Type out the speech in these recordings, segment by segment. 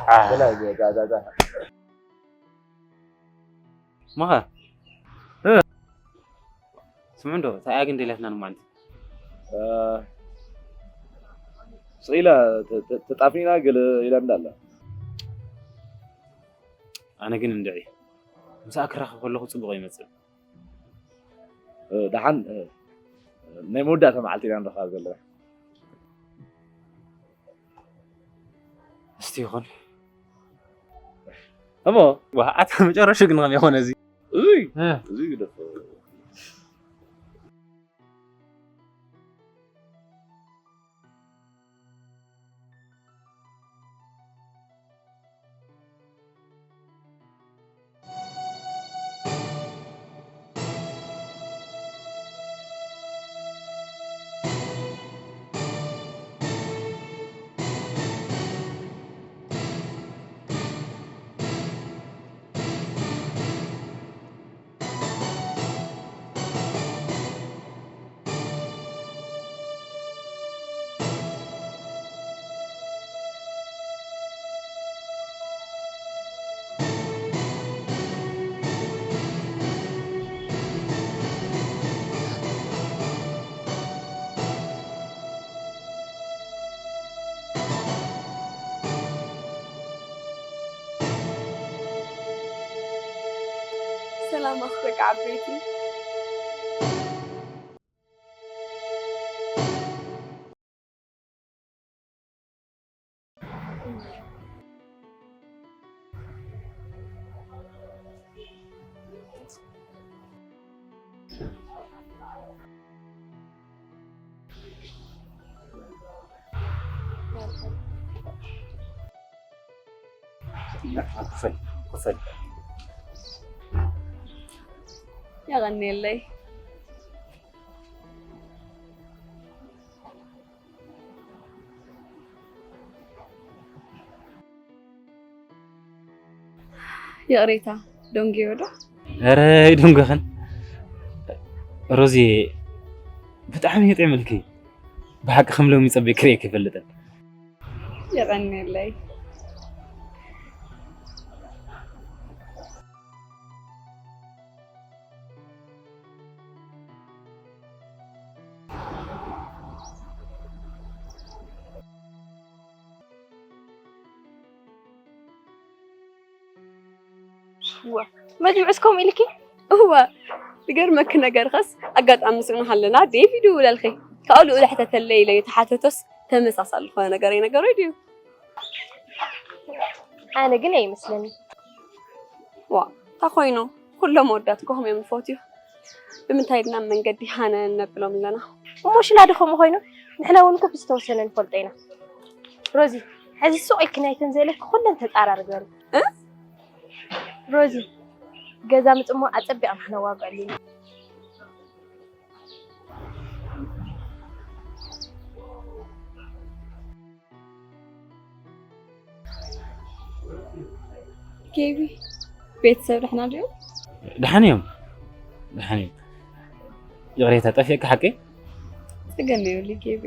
በላ፣ ጋ፣ ጋ፣ ጋ። ማኻ? እ። ስምዑ እንዶ፣ እንታይ እያ ግን ደልያትና ንማዓንቲ? እ፣ ስቕ ኢላ ተ-፣ ተ-፣ ተጣፊእና ገለ ኢላ እንዳ ኣላ። ኣነ ግን እንድዒ፣ ምሳኣ ክራኸብ ከለኹ ጽቡቕ ይመጽእ። እ፣ ደሓን፣ እ፣ ናይ መወዳእታ መዓልቲ ኢና ንረኽባ ዘለና። እስቲ ይኹን። እሞ፣ ዋ፣ ኣታ መጨረሻ ግን ከመይ ይኾን እዚ? እዙይ፣ እ። እዙይ ግደፎ። ሰላም ኣኽብረካ ዓበይቲ። ክፈል፣ ክፈል። የቐንየለይ። ይቕሬታ፣ ደንጉየ ዶ? ኧረ ኣይደንጎኽን። ሮዚ፣ ብጣዕሚ እዩ ጥዕምልኪ። ብሓቂ ከም ሎሚ ጸቢየ ክርእየኪ ኣይፈልጥን። የቐንየለይ። ዋ፣ መጅምዕስ ከምኡ ኢልኪ? እወ፣ ዝገርመኪ ነገር ኸስ ኣጋጣሚ ምስኡ እናሃለና ዴቭ ይድውለልኺ። ካብኡ ልኡል ሕተተለይ ኢለ ተሓተቶስ ተመሳሳሊ ዝኾነ ነገር ኣይነገሮይ ድዩ? ኣነ ግን ኣይመስለኒ። ዋ፣ እንታይ ኮይኑ? ኩሎም ኣወዳት እኮ ከምኡ እዮም ዝፈትዩ። ብምንታይ ድና መንገዲ ሃነን ነብሎም ኣለና? እሞ ሽላ ዶ ከምኡ ኮይኑ? ንሕና እውን እኮ ብዝተወሰነ ንፈልጦ ኢና። ሮዚ፣ ሕዚ ሱቕ ኢልኪ ናይተን ዘየለኪ ኩለን ተጻራሪ ግበሪ። እ? ሮዚ፣ ገዛ ምጽሞ ኣጸቢቕና ክነዋግዐሉ ኢና። ኬቢ፣ ቤተሰብ ደሕና ድዮም? ደሓን እዮም፣ ደሓን እዮም። ይቕሬታ፣ ጠፊእካ ሓቀይ? ጸገም የብሉን ኬቢ።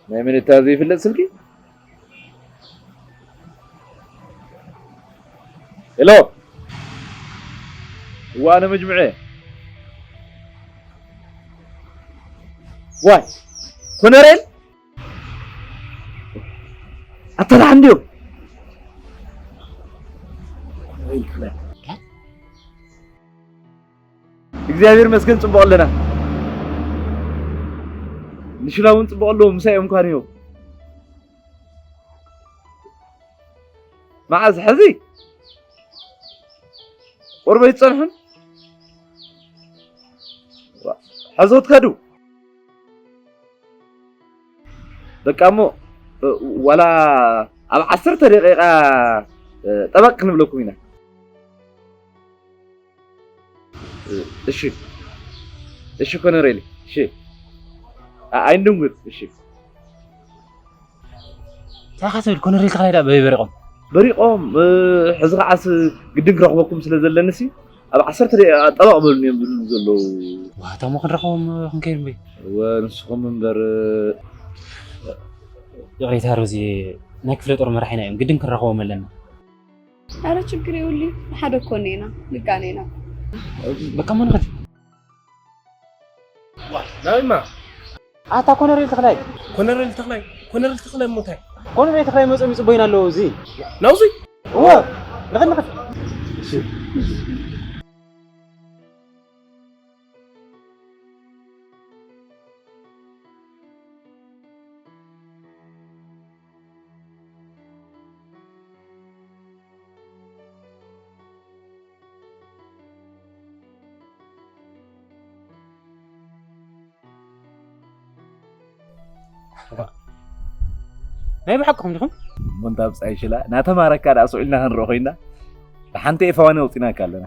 ናይ መን እታ ዘይፍለጥ ስልኪ? ሄሎ፣ እዋ፣ ኣነ መጅምዐ። ዋይ፣ ኮነሬል? ኣታ ደሓን ድዮም? እግዚኣብሔር ይመስገን፣ ጽቡቕ ኣለና። ንሽላ እውን ጽቡቕ ኣለዉ፣ ምሳይ እዮም ኳንዮ። መዓዝ ሕዚ? ቁርበ ይጸንሕን? ዋ፣ ሕዞት ከዱ። በቃ እሞ፣ እ፣ ዋላ ኣብ ዓሰርተ ደቂቃ፣ እ፣ ጠበቅ ክንብለኩም ኢና። እ፣ እሺ። እሺ፣ ኮነሬል። እሺ። ኣ-፣ ኣይንድንጉጥ። እሺ። እንታይ ኢኻ ትብል? ኮነሬል ተኽላይ ዳ በይ በሪቖም? በሪቖም፣ እ፣ ሕዚ ከዓስ ግድን ክረኽበኩም ስለ ዘለኒ ሲ፣ ኣብ ዓሰርተ ደቂቃ ጠበቕ በሉኒ እዮም ዝብሉ ዘለዉ። ዋ፣ እቶም ክንረኽቦም ክንከይድ እምበይ። እወ፣ ንስኹም እምበር፣ ይቕሬታ ሮዚ፣ ናይ ክፍለ ጦር መራሒና እዮም፣ ግድን ክንረኽቦም ኣለና። ኣረ ችግር የብሉ፣ ሓደ እኮ ኔና፣ ልጋኔና። በቃ እሞ ንኸድ። ዋ፣ ናበይማ? ኣታ ኮነሬል ተኽላይ። ኮነሬል ተኽላይ፣ ኮነሬል ተኽላይ እሞ እንታይ? ኮነሬል ተኽላይ መጾም ይጽበዩና ኣለዉ፣ እዚ። ናውዚ? እወ፣ ንኸድ፣ ንኸድ። እሺ። ናይ ብሓቅኹም ዲኹም? እሞ እንታ ብጻይ ሽላ፣ ናተማረካ ደኣ ስቕ ኢልና ክንርኢ ኮይና፣ ብሓንቲ ኤፋዋን ኣውጺናካ ኣለና።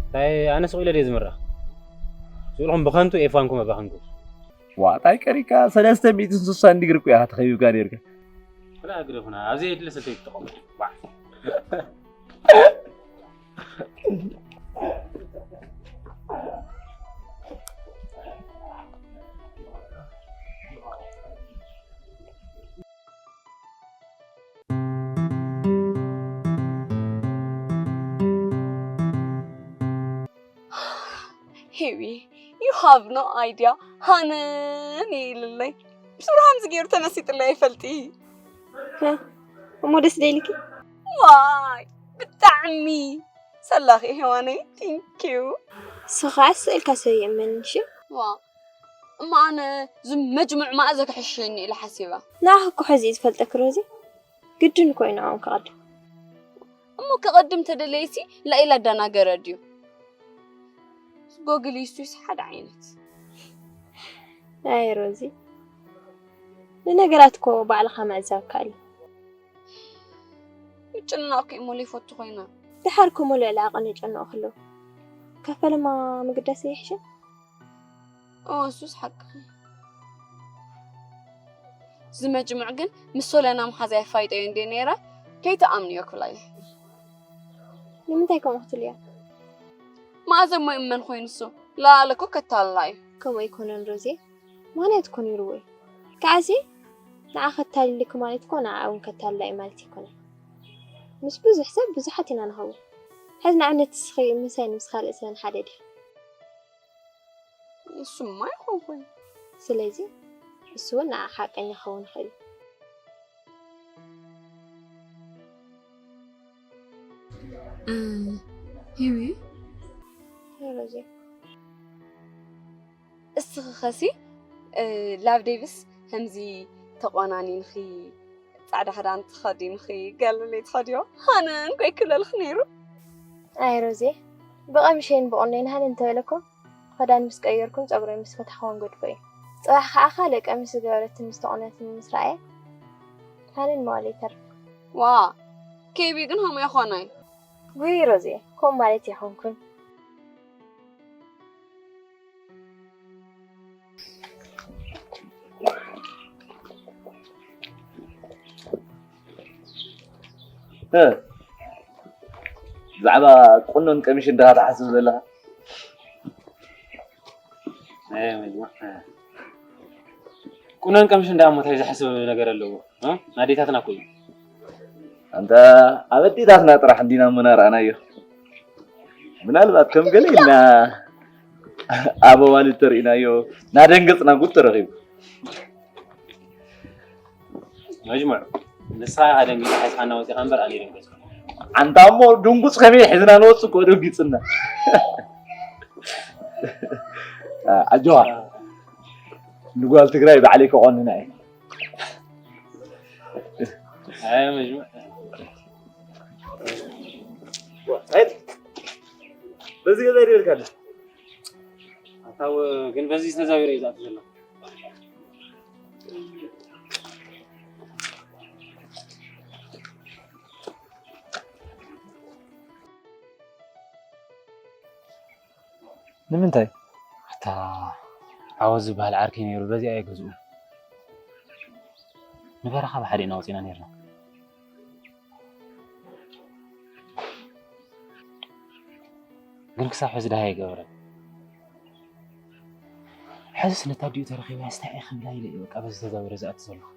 እንታይ ኣነ ስቕ ኢለ ድየ ዝምራሕ? ስቕ ኢልኩም ብኸንቱ ኤፋንኩም ኣባኸንኩም። ዋጣይ ቀሪካ ሰለስተ ሚእትን ስሳን ዲግሪ እኮ ኢኻ ተኸቢብካ ኔርካ። ብላ ግደፉና፣ ኣብዚ የድሊ ሰልተይ ትጠቐሙ። ዋ። ሄዊ፣ you have no idea፣ ሃነን ኢልለይ። ብስሩ ከምዚ ገይሩ ተመሲጥለይ ኣይፈልጥ። ሀ፣ እሞ ደስ ዶ ኢልኪ? ዋይ፣ ብጣዕሚ ሰላኺ ሄዋነይ፣ thank you። ንሱ ኸዓ ስእልካ ሰብ ይእመን፣ እሺ? ዋ፣ እሞ ኣነ እዚ መጅሙዕ መኣዘ ክሕሸኒ ኢለ ሓሲበ። ንዓኺ እኮ ሕዚ እዩ ዝፈልጠኪ ሮዚ። ግድን እኮ እዩ ንዕኦም ክቐድም። እሞ ክቐድም ተደለየሲ ላኢላ ኣደናገረ ድዩ? ጎግል ዩስቱስ ሓደ ዓይነት። ኣይ ሮዚ፣ ንነገራት እኮ ባዕልኻ ምዕዛብ ከኣል እዩ። ምጭንናቕ እኮ እሞ ለይፈቱ ኮይና። ደሓር እኮ እሞ ልዕሊ ዓቐን የጨንቑ ከለዉ፣ ካብ ፈለማ ምግዳስ ኣይሕሽን? እወ፣ እሱስ ሓቅኺ። እዚ መጅሙዕ ግን ምስ ሶለና መሓዛይ ኣፋይጠዮ እንድየ ነይረ፣ ከይትኣምንዮ ክብላ እየ። ንምንታይ ከምኡ ክትብልያ? መኣዘ እሞ ይእመን ኮይኑ እሱ? ለኣለ እኮ ከታልላ እዩ። ከምኡ ኣይኮነን ሮዜ፣ ምኽንያት እኮ ነይርዎ እዩ። ከዓሲ ንዓ ከታልልኪ ማለት እኮ ንዓ እውን ከታልላ እዩ ማለት ኣይኮነን። ምስ ብዙሕ ሰብ ብዙሓት ኢና ንኸውን። ሕዚ ንኣብነት እስኺ ምሳይን ምስ ካልእ ሰብን ሓደ ዲኺ? እሱማ ኣይኮንኩን። ስለዚ እሱ እውን ንዓኻ ሓቀኛ ክኸውን ይኽእል እዩ። እ፣ ሂዊ? ሮዚ። እስኺ ኸሲ፣ እ፣ ላቭ ዴቪስ ከምዚ ተቆናኒንኺ፣ ጻዕዳ ክዳን ተኸዲንኺ፣ ገለ ለይትኸድዮ ሃነን ኮይ ክብለልኺ ነይሩ። ኣይ ሮዜ፣ ብቐምሸይን ብቑኖይን ሃነን እንተበለኮ፣ ክዳን ምስ ቀየርኩን ጸጉረይ ምስ ፈታሕኩን ገድፎ እዩ። ጽባሕ ከኣ ካልእ ቀሚስ ዝገበረትን ዝተቖነነትን ምስ ረኣየ፣ ሃነን ምባሉ ይተርፍ። ዋ፣ ኬቢ ግን ከምኡ ኣይኮነይ። ውይ ሮዜ፣ ከምኡ ማለት ኣይኮንኩን። እ፣ ብዛዕባ ቁኖን ቀሚሽን ዲኻ ትሓስብ ዘለኻ? ኣይ፣ መጅሙዕ። ቁኖን ቀሚሽን ደኣ እሞ እንታይ ዘሕስብ ነገር ኣለዎ? እ? ናዴታትና እኮ እዩ። ኣንታ ኣብ ኣዴታትና ጥራሕ እንዲና እሞ ናረኣናዮ። ምናልባት ከም ገለ ኢልና ኣብ ኣዋልድ ተርእናዮ ናደንገጽና ጉድ ተረኺቡ። መጅሙዕ፣ ንስኻ ኢኻ ደንጊጽካ ሒዝካና ወጺኻ እምበር ኣነ ደንገጽኩ። ኣንታ እሞ ድንጉጽ ከመይ ሒዝና ንወጽእ እኮ ደንጊጽና። ኣጆኻ፣ ንጓል ትግራይ ባዕለይ ከቆንና እየ። ኣይ መጅሙዕ። ኣይ፣ በዚ ገዛ ይደልካለ። ኣታው ግን በዚ ተዛዊረ እዩ ዝኣቱ ዘሎ። ንምንታይ? ኣታ ዓወት ዝበሃል ዓርከይ ነይሩ፣ በዚኣ እየ ገዝኡ። ንበረኻ ብሓደ ኢና ወፂና ነይርና። ግን ክሳብ ሕዚ ደሃይ ኣይገበረን። ሕዝስ ነታ ኣዲኡ ተረኺበ ስታይ እየ ክብላ ኢለ እየ በቃ በዚ ተዛዊረ ዝኣቱ ዘለኹ።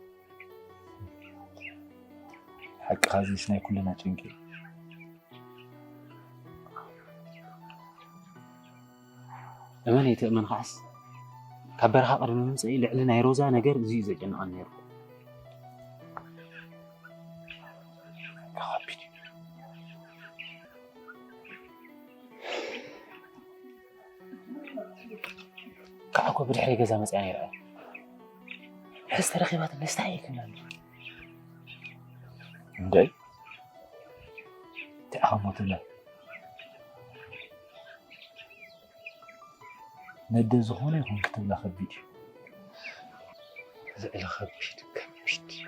ሓቅኻ፣ እዚስ ናይ ኩልና ጭንቂ እዩ። እመን ኣይትእመን ከዓስ፣ ካብ በረኻ ቅድሚ ምምፀኢ ልዕሊ ናይ ሮዛ ነገር እዚ እዩ ዘጨንቐኒ ነይሩ። ከቢድ እዩ። ከዓ እኮ ብድሕሪ ገዛ መፅያ ነይራ እያ። ሕዚ ተረኺባትኒ ስታይ እየ ክብላ ኣለኹ። እንድዒ፣ እንታይ ኢኻ እሞ ትብላ? ነደ ዝኾነ ይኹን ክትብላ ከቢድ እዩ። ዝዕለ ከቢድ፣ ከቢድ እዩ።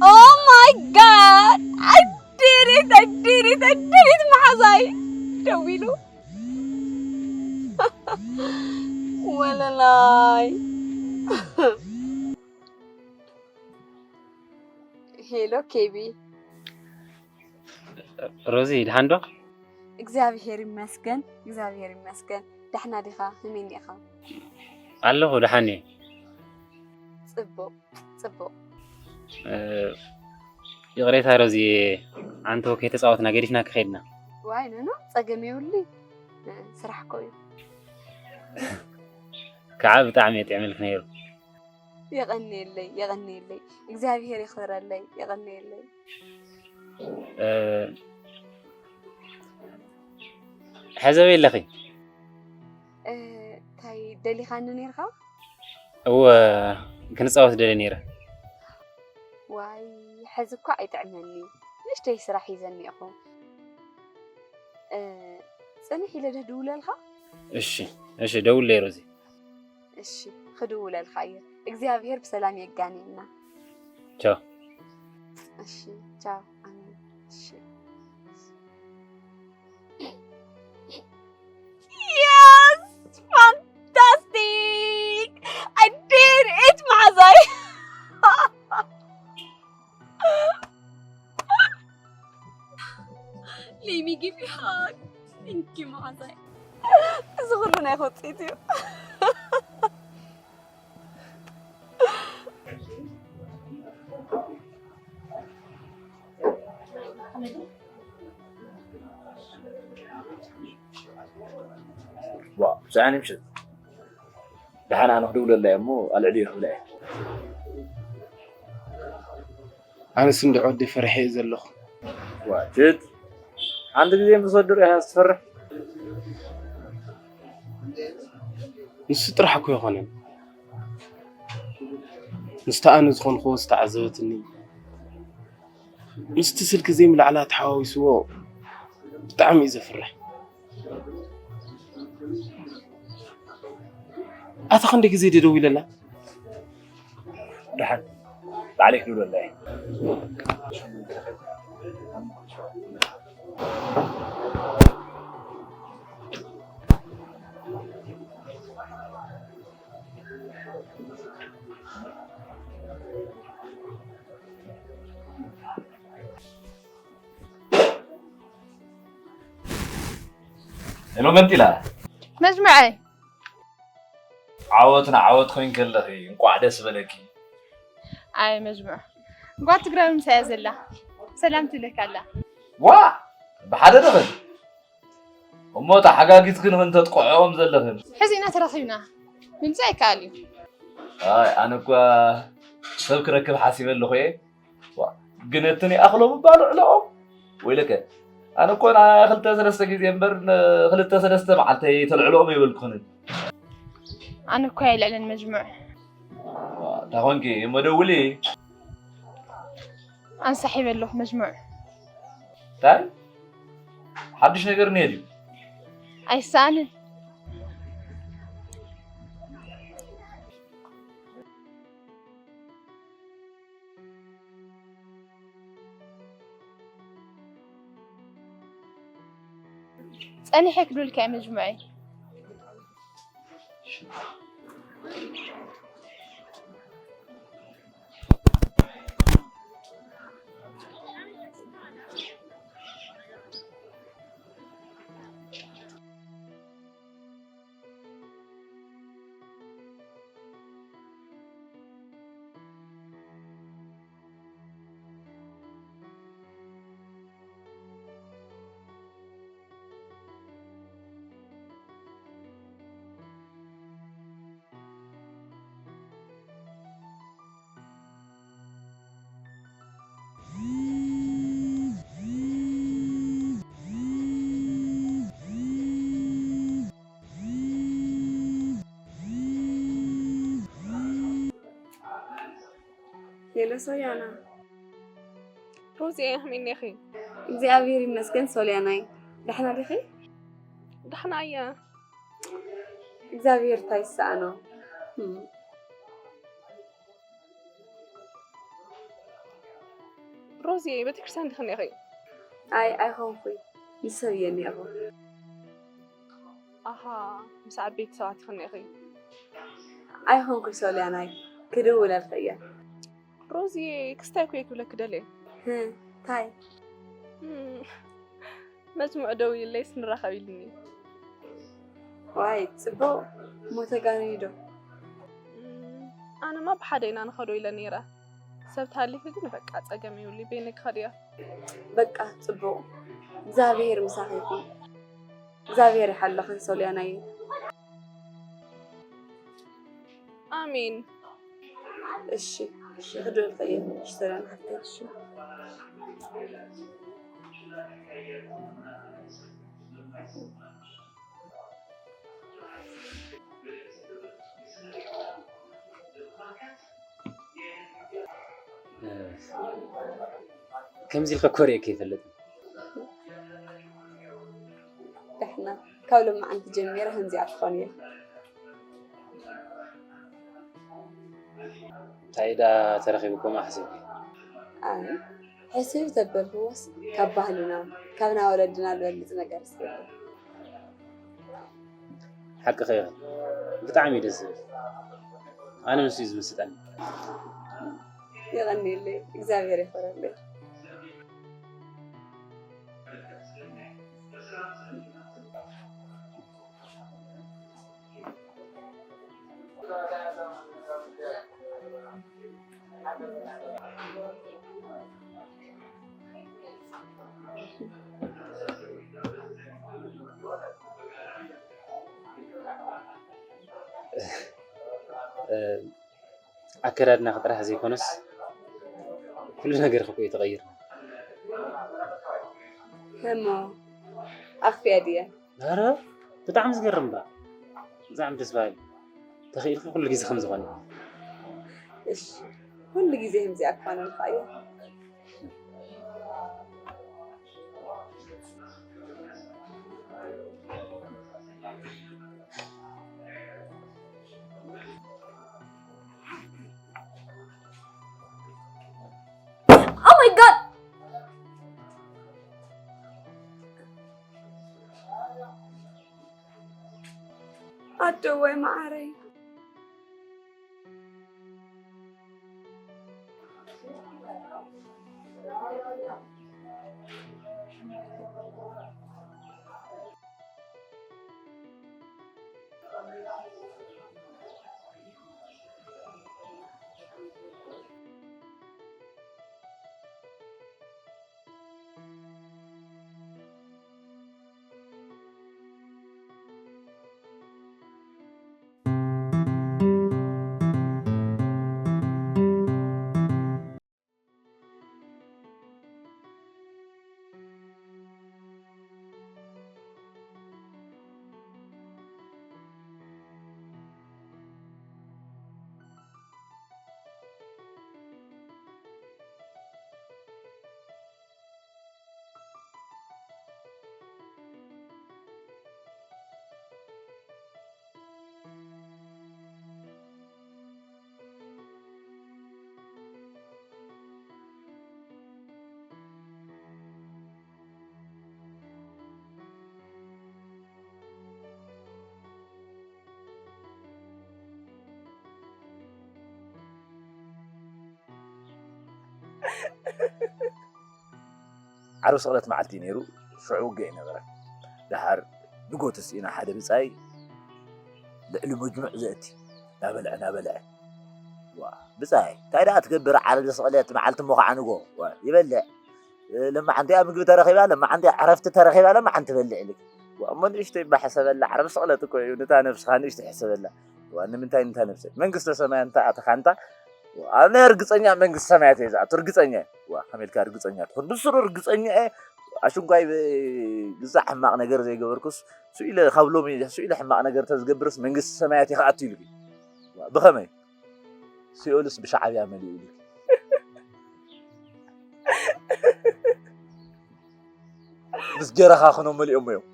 Oh my God! I did it! I did it! I did it! መሓዛይ ደዊሉ። ወለላይ። ሄሎ ኬቢ። ሮዚ፣ ደሓን ዶ? እግዚኣብሄር ይመስገን፣ እግዚኣብሄር ይመስገን። ዳሕና ዲኻ? ከመይ እኒኢኻ? ኣለኹ፣ ደሓን እየ። ጽቡቕ፣ ጽቡቕ። እ፣ ይቕሬታ ሮዚ፣ ኣንቶ ከይተጻወትና ገዲፍና ክኸድና። ዋይ፣ ኖ፣ ኖ፣ ጸገም የብሉይ። እ፣ ስራሕ እኮ እዩ። ከዓ ብጣዕሚ እየ ጥዕምልክ ነይሩ። የቐንየለይ፣ የቐንየለይ። እግዚኣብሄር የኽብረለይ፣ የቐንየለይ። እ፣ ሕዚ ኣበይ ኣለኺ? እ፣ እንታይ ደሊኻኒ ነይርካ? እወ፣ ክንጻወት ደልየ ነይረ። ዋይ፣ ሕዚ እኳ ኣይጥዕመኒ። ንእሽተይ ስራሕ ሒዘ እኒኤኹ። እ፣ ጽንሕ ኢለ ዶ ድውለልካ? እሺ፣ እሺ፣ ደውለይ ሮዚ። እሺ፣ ክድውለልካ እየ። እግዚኣብሄር ብሰላም የጋንየና። ቻው። እሺ፣ ቻው። ኣሜን። እሺ። Yes! Fantastic! I did it, መሓዛይ! Let me give you a hug. Thank you, መሓዛይ። እዚ ኩሉ ናይ ውጽኢት እዩ። ዋ፣ ብዛዕኒ ምሸት ደሓን ኣነ ክድውለላ እየ እሞ ኣልዕልዮ ክብላ እየ። ኣነስ እንድዒ ወዲ ፈሪሐ እየ ዘለኹ። ዋ፣ ጅት፣ ሓንቲ ግዜ ምስ ወዲ ርኢኻ ትፈርሕ? ንሱ ጥራሕ እኮ ኣይኮነን። ምስቲ ኣነ ዝኾንክዎ ዝተዓዘበትኒ፣ ምስቲ ስልኪ ዘይምልዓላ ተሓዋዊስዎ ብጣዕሚ እዩ ዘፍርሕ። ኣታ ክንደይ ግዜ ደደዊለላ? ደሓን ባዕለይ ክድውለላ እየ። ሄሎ መንጢላ። መጅምዐይ። ዓወት ንዓወት ኮይንኪ ኣለኺ፣ እንቋዕ ደስ በለኪ። ኣይ መጅምዕ፣ ጓል ትግራይ ምሳያ ዘላ ሰላም ትብለካ ኣላ። ዋ፣ ብሓደ ደኽን እሞ ተሓጋጊዝክን ኽን ተጥቅዕኦም ዘለኽን። ሕዚ ኢና ተራኺብና፣ ምምጻእ ይከኣል እዩ። ኣይ ኣነ እኳ ሰብ ክረክብ ሓሲበ ኣለኹ እየ። ዋ፣ ግን እቲ ይኣኽሎ ምባሉ ዕለኦም። ወይለከ፣ ኣነ እኮ ናይ ክልተ ሰለስተ ግዜ እምበር ንክልተ ሰለስተ መዓልቲ ኣይተልዕልኦም ኣይበልኩኽንን። ኣነ እኮ ኣይልዕልን መጅሙዕ። ዋ፣ እንታይ ኾንኪ እሞ ደውሊ። ኣንሳሒበ ኣለኹ መጅሙዕ። እንታይ ሓድሽ ነገር እኒሀ ድዩ? ኣይሰኣንን። ጸኒሐ ክድውልካ እየ መጅሙዐይ። ሄሎ ሶሊያና። ሮዚ፣ ከመይ እኒኺ? እግዚኣብሔር ይመስገን ሶሊያናይ። ዳሕና ዲኺ? ዳሕና እየ። እግዚኣብሔር እንታይ ይሰኣኖ? እም። ሮዚ፣ ቤተክርስትያን ዲኺ እኒኺ? ኣይ፣ ኣይኮንኩይ። ምስ ሰብ እየ እኒአኹ። ኣሃ፣ ምስ ዓበይቲ ሰባት ኢኺ እኒኢኺ። ኣይኮንኩይ ሶልያናይ፣ ክድውለልኪ እየ። ሮዚየ፣ ክስታይ እኮ እየ ክብለኪ ደልየ። ህ፣ ታይ? እም፣ መዝሙዕ ደዊልለይስ ንራኸብ ኢሉኒ። ዋይ፣ ጽቡቕ። እሞ ተጋንዩ ዶ? እም፣ ኣነማ ብሓደ ኢና ንኸዶ ኢለ ነይረ። ሰብ ተሃሊኺ ግን በቃ ጸገም የብሉይ፣ በይነይ ክኸድ እየ። በቃ ጽቡቕ፣ እግዚኣብሄር ምሳኺ ይኹን። እግዚኣብሄር ይሓልኽን ሶልያናይ። ኣሜን። እሺ፣ እሺ፣ ክድወልካ እየ። እሺ፣ ሶልያን ሓፍተይ፣ እሺ። ከምዚ ኢልካ ኮሪኤካ ይፈልጥ። ደሕና፣ ካብ ሎማዓንቲ ጀሚረ ከምዚኣ ክኾን እየ። እንታይ ዳ ተረኺብኩም ኣሕሲብኪ? ኣይ፣ ሕስብ ተበልክዎስ ካብ ባህልና፣ ካብ ናይ ወለድና ዝበልጽ ነገር እስከ የለን። ሓቅኺ ኢኺ። ብጣዕሚ እዩ ደስ ዝብል። ኣነ ንሱ እዩ ዝምስጠኒ። የቐንየለይ፣ እግዚኣብሔር የኽብረለይ። ኣከዳድናኺ ጥራሕ ዘይኮነስ ኩሉ ነገርኺ እኮ እዩ ተቐይሩ። እሞ ኣኽፍያ ድየ? ኧረ ብጣዕሚ ዝገርም እባ። ብጣዕሚ ደስ በሃሊ። ተኽኢልኪ ኩሉ ግዜ ከም ዝኾነ። እሺ፣ ኩሉ ግዜ ከምዚኣ ክኾነልካ እየ። Oh my god! ኣደወይ መዓረይ። ዓርቢ ስቕለት መዓልቲ እዩ ነይሩ። ሽዑ ውግእ ኣይነበረን። ደሓር ንጎ ተስኢና ሓደ ብጻይ ልዕሊ መጅሙዕ ዘእቲ እናበልዐ እናበልዐ፣ ዋ ብጻይ እንታይ ደኣ ትገብር ዓርቢ ስቕለት መዓልቲ እሞ ከዓ ንጎ ዋ ይበልዕ። ለማዓንቲ እያ ምግቢ ተረኺባ፣ ለማዓንቲ እያ ዕረፍቲ ተረኺባ፣ ለማዓንቲ ትበልዕ ኢልክ። ዋ እሞ ንእሽተይ እባ ሕሰበላ፣ ዓርቢ ስቕለት እኮ እዩ፣ ነታ ነብስኻ ንእሽተይ ሕሰበላ። ዋ ንምንታይ ነታ ነብሰይ መንግስተ ሰማይ እንተ ኣተኻ እንታ ኣነ ርግጸኛ መንግስቲ ሰማያት እየ ዝኣቱ፣ ርግጸኛ እየ። ዋ ከመይ ኢልካ ርግጸኛ ትኾን? ብስሩ ርግጸኛ እየ። ኣሽንኳይ ግዛዕ ሕማቕ ነገር ዘይገበርኩስ ስኡ ኢለ ካብ ሎሚ ስኡ ኢለ ሕማቕ ነገር ተዝገብርስ መንግስቲ ሰማያት እየ ክኣቱ ኢልኪ። ዋ ብኸመይ? ሲኦልስ ብሻዕብያ መሊኡ ኢልኪ። ምስ ጀረኻ ክኖ መሊኦሞ እዮም።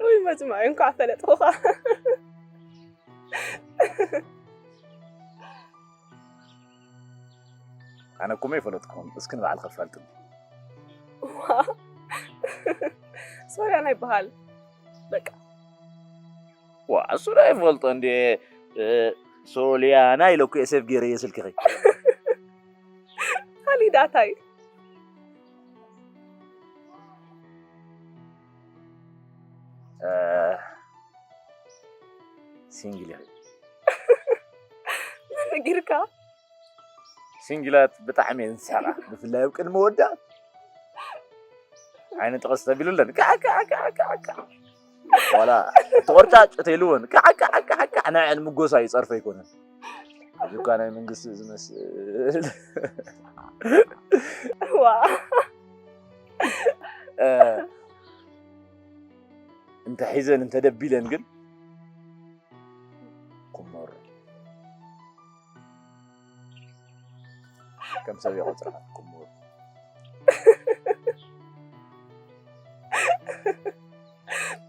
ውይ መጅማዕ እንኳዕ ፈለጥኹኻ። ኣነ እኮ መይፈለጥኩም እስኪ ንባዕልኺ ኣፋልጥኒ። ሶርያና ይበሃል። በቃ ዋ እሱ ዶ ይፈልጦ እንዴ? ሶልያና ኢለ እኮ እየ ሴቭ ገይረዮ ስልክኺ። ካሊዳታይ ሲንግል ኢኺ። መን ነጊርካ? ሲንግላት ብጣዕሚ እየን ዝስሕቃ፣ ብፍላይ ኣብ ቅድሚ ወዳ ዓይኒ ጥቕስ ተቢሉለን ካዕ ካዕ ካዕ ካዕ ካዕ ዋላ ተቆርጫጭ ተይልወን ካዕ ካዕ ካዕ ካዕ ንዐን ምጎሳ እዩ ጸርፈ ኣይኮነን። እዚ እኳ ናይ መንግስቲ ዝመስል ዋ እ፣ እንተሒዘን እንተደቢለን ግን ኩመር ከም ሰብ ይቆጽራ ኩመር።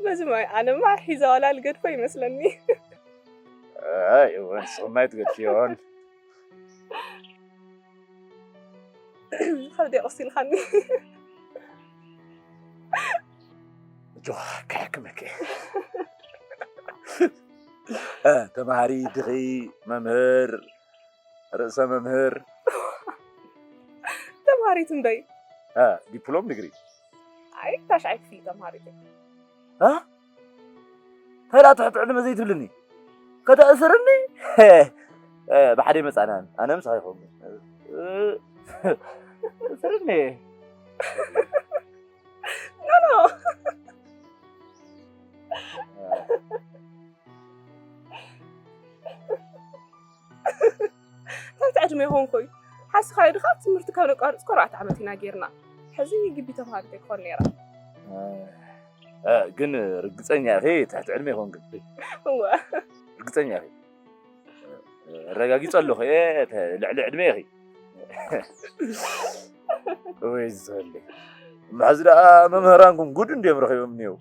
በዚ ማይ ኣነማ ሒዛ ዋላ ልገድፎ ይመስለኒ። ኣይ እወ ንስኹም ኣይትገድፍዮን። ከብዲ ቆሲልካኒ። ጆ ከሕክመኪ። እ፣ ተማሃሪ ድኺ መምህር ርእሰ መምህር ተማሃሪት እምበይ እ፣ ዲፕሎም ዲግሪ ኣይ ታሽዓይ ክፍሊ ተማሃሪት እየ። እ? እንታይ ደኣ ትሕቲ ዕድመ ዘይትብልኒ ከተእስርኒ? እ፣ ብሓደ መጻና ኣነ ምሳኺ ይኸውን። እ፣ እስርኒ። ኖ ኖ ትሕቲ ዕድመ ይኾንኩይ። ሓስኻዮ ድኻ ትምህርቲ ካብ ነቋርጽ ኮ ኣርባዕተ ዓመት ኢና ጌርና። ሕዚ ግቢ ተምሃሪት ኣይኮን ነይራ። እ፣ ግን ርግጸኛ ኢኺ ትሕቲ ዕድመ ይኾንክን? እወ። ርግጸኛ ኢኺ? ኣረጋጊጸ ኣለኹ እየ፣ ተ-፣ ልዕሊ ዕድመ ኢኺ። ወይ ዝኸሊ። መሕዚ ደኣ መምህራንኩም ጉድ እንድዮም ረኺቦም እኒው።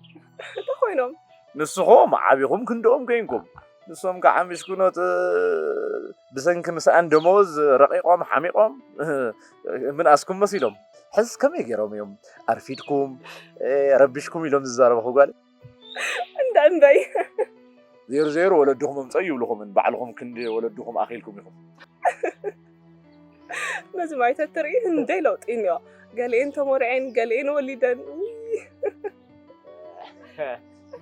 እንታይ ኮይኖም? ንስኹም ዓቢኹም ክንድኦም ኮይንኩም። ንሶም ከዓ ምሽኩኖት፣ እ፣ ብሰንኪ ምስኣን ደመወዝ ረቂቖም፣ ሓሚቖም፣ እ፣ ምንኣስኩም መሲሎም። ሕዝስ ከመይ ገይሮም እዮም ኣርፊድኩም፣ እ፣ ረቢሽኩም ኢሎም ዝዛረበኹ ጓል? እንዳ እምበይ። ዜሩ ዜሩ ወለድኹም ኣምፀኡ ይብልኹምን፣ ባዕልኹም ክንዲ ወለድኹም ኣኺልኩም ኢኹም። ነዚ ማይ ተትርኢ ክንደይ ለውጢ እኒኦ። ገሊኤን ተመርዕየን፣ ገሊኤን ወሊደን። ውይ።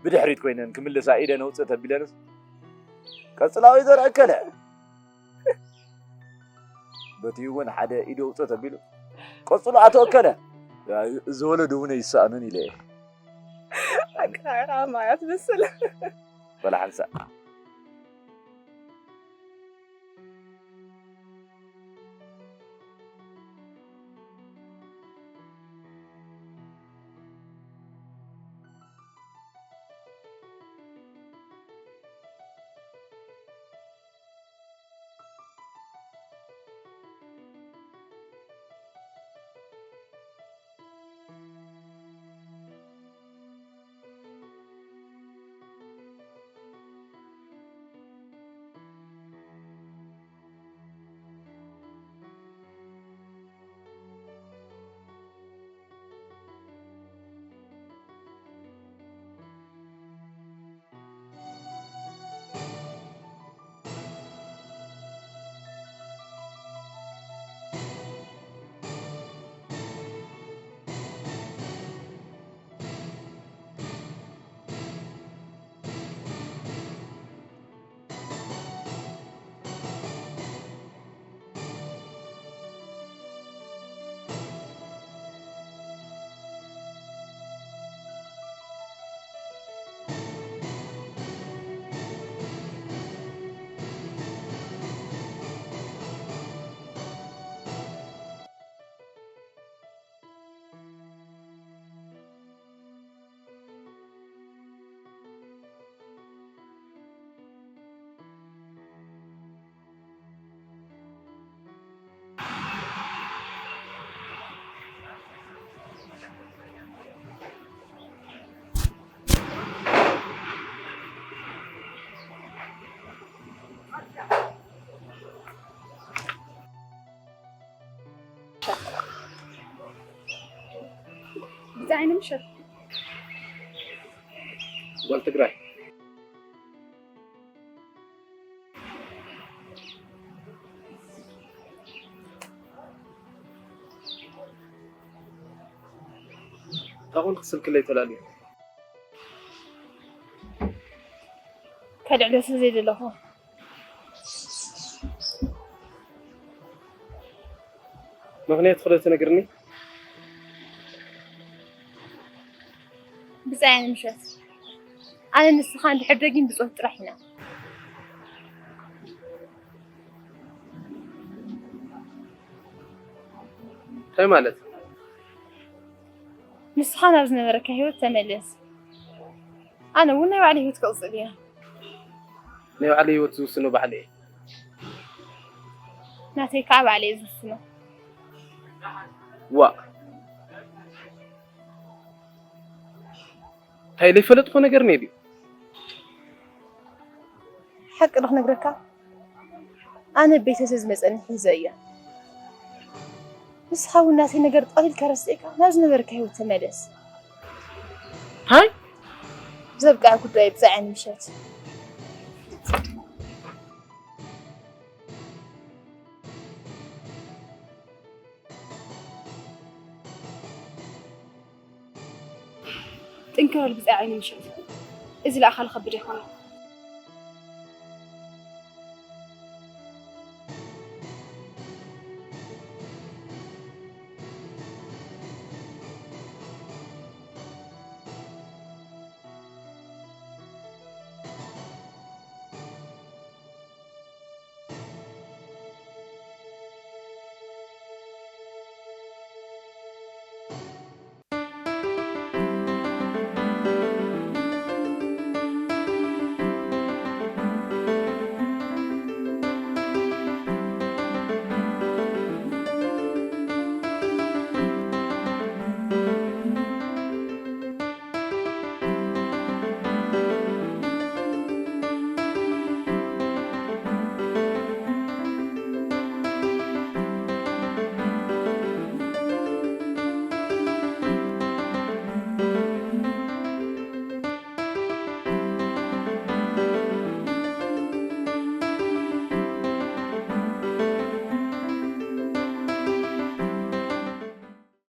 ብድሕሪት ኮይነን ክምልሳ ኢደን ኣውፅእ ተቢለንስ፣ ቀፅላዊ ዘርአ ከለ። በቲ እውን ሓደ ኢዱ ኣውፅእ ተቢሉ፣ ቀፅሎ ኣቶ ኣከለ። ዝወለዱ እውን ኣይሰኣኑን ኢለ እየ። ኣቀራርባ ማያ ትመስል። በላ ሓንሳእ። ብዛዕባ ምሸት ጓል ትግራይ። ታኹን ክስልክለይ ተላልዩ። ከድዕሎ ስለ ዘይደለኹ። ምኽንያት ክሎ ትነግርኒ? ብጻይ ንምሸት። ኣነ ንስኻ እንድሕር ደጊም ብጾት ጥራሕ ኢና። እንታይ ማለት? ንስኻ ናብ ዝነበረካ ህይወት ተመለስ። ኣነ እውን ናይ ባዕለይ ህይወት ክቕጽል እየ። ናይ ባዕለይ ህይወት ዝውስኖ ባዕለይ እየ። ናተይ ከዓ ባዕለይ እየ ዝውስኖ። ዋእ! እንታይ ዘይፈለጥኩ ነገር እኒኦ ድዩ? ሓቂ ዶ ክነግረካ? ኣነ ቤተሰብ ዝመጸኒ ሒዘ እየ። ንስኻ እውን ናተይ ነገር ጠቕሊልካ ረሲዕካ ናብ ዝነበረካ ህይወት ተመለስ። እንታይ? ዘብቅዐ ጉዳይ ብጻይ ዓይኒ ምሸት። ጥንክር በል ብጻይ ዓይኒ ምሸት። እዚ ለኣኻ ዝኸብድ ኣይኮነን።